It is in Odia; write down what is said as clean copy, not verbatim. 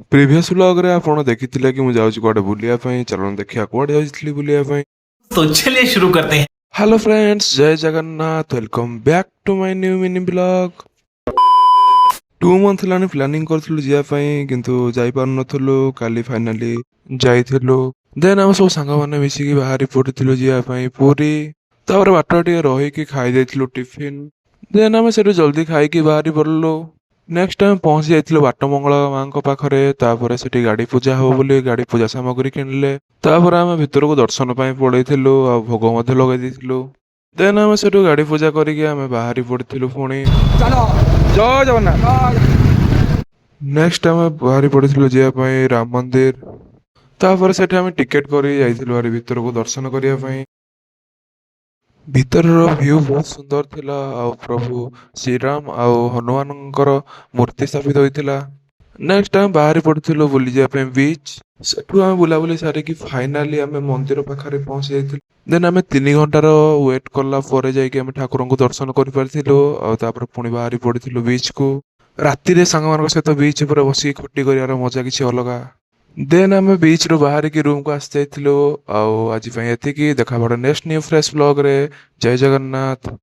ପ୍ରିଭିୟସ୍ ବ୍ଲଗ୍ରେ ଆପଣ ଦେଖିଥିଲେ କି ମୁଁ ଯାଉଛି କୁଆଡ଼େ ବୁଲିବା ପାଇଁ। ଚାଲନ୍ତୁ ଦେଖିବା କୁଆଡ଼େ ଯାଇଥିଲି ବୁଲିବା ପାଇଁ। तो चलिए शुरू करते हैं। ହ୍ୟାଲୋ ଫ୍ରେଣ୍ଡସ୍, ଜୟ Jagannath. Welcome back to my new mini vlog. 2 month ହେଲାଣି ପ୍ଲାନିଂ କରିଥିଲୁ ଯିବା ପାଇଁ, କିନ୍ତୁ ଯାଇପାରୁନଥିଲୁ। କାଲି ଫାଇନାଲି ଯାଇଥିଲୁ। ଦେନ୍ ଆମେ ସବୁ ସାଙ୍ଗମାନେ ମିଶିକି ବାହାରି ପଡ଼ିଥିଲୁ ଯିବା ପାଇଁ ପୁରୀ। ତାପରେ ବାଟରେ ଟିକେ ରହିକି ଖାଇ ଦେଇଥିଲୁ ଟିଫିନ୍। ଦେନ୍ ଆମେ ସେଠୁ ଜଲ୍ଦି ଖାଇକି ବାହାରି ପଡ଼ିଲୁ। ନେକ୍ସଟ ଆମେ ପହଞ୍ଚି ଯାଇଥିଲୁ ବାଟମଙ୍ଗଳା ମାଙ୍କ ପାଖରେ। ତାପରେ ସେଠି ଗାଡ଼ି ପୂଜା ହବ ବୋଲି ଗାଡ଼ି ପୂଜା ସାମଗ୍ରୀ କିଣିଲେ। ତାପରେ ଆମେ ଭିତରକୁ ଦର୍ଶନ ପାଇଁ ପଳେଇଥିଲୁ ଆଉ ଭୋଗ ମଧ୍ୟ ଲଗେଇ ଦେଇଥିଲୁ। ଦେନ୍ ଆମେ ସେଠୁ ଗାଡ଼ି ପୂଜା କରିକି ଆମେ ବାହାରି ପଡ଼ିଥିଲୁ ପୁଣି। ଜୟ ଜଗନ୍ନାଥ। ନେକ୍ସଟ ଆମେ ବାହାରି ପଡ଼ିଥିଲୁ ଯିବା ପାଇଁ ରାମ ମନ୍ଦିର। ତାପରେ ସେଠି ଆମେ ଟିକେଟ କରି ଯାଇଥିଲୁ ଭାରି ଭିତରକୁ ଦର୍ଶନ କରିବା ପାଇଁ। ଭିତରର ଭ୍ୟୁ ବହୁତ ସୁନ୍ଦର ଥିଲା ଆଉ ପ୍ରଭୁ ଶ୍ରୀରାମ ଆଉ ହନୁମାନଙ୍କର ମୂର୍ତ୍ତି ସ୍ଥାପିତ ହୋଇଥିଲା। ନେକ୍ସଟ ଆମେ ବାହାରି ପଡ଼ିଥିଲୁ ବୁଲିଯିବା ପାଇଁ ବିଚ୍। ସେଠୁ ଆମେ ବୁଲାବୁଲି ସାରିକି ଫାଇନାଲି ଆମେ ମନ୍ଦିର ପାଖରେ ପହଞ୍ଚି ଯାଇଥିଲୁ। ଦେନ୍ ଆମେ 3 ଘଣ୍ଟାର ୱେଟ୍ କଲା ପରେ ଯାଇକି ଆମେ ଠାକୁରଙ୍କୁ ଦର୍ଶନ କରିପାରିଥିଲୁ। ଆଉ ତାପରେ ପୁଣି ବାହାରି ପଡ଼ିଥିଲୁ ବିଚ୍କୁ। ରାତିରେ ସାଙ୍ଗମାନଙ୍କ ସହିତ ବିଚ୍ ଉପରେ ବସିକି ଖଟି କରିବାର ମଜା କିଛି ଅଲଗା। ଦେନ୍ ଆମେ ବିଚ୍ରୁ ବାହାରିକି ରୁମ୍କୁ ଆସି ଯାଇଥିଲୁ। ଆଉ ଆଜି ପାଇଁ ଏତିକି। ଦେଖା ହବ ନେକ୍ସଟ ନ୍ୟୁ ଫ୍ରେଶ୍ ବ୍ଲଗ୍ରେ। ଜୟ ଜଗନ୍ନାଥ।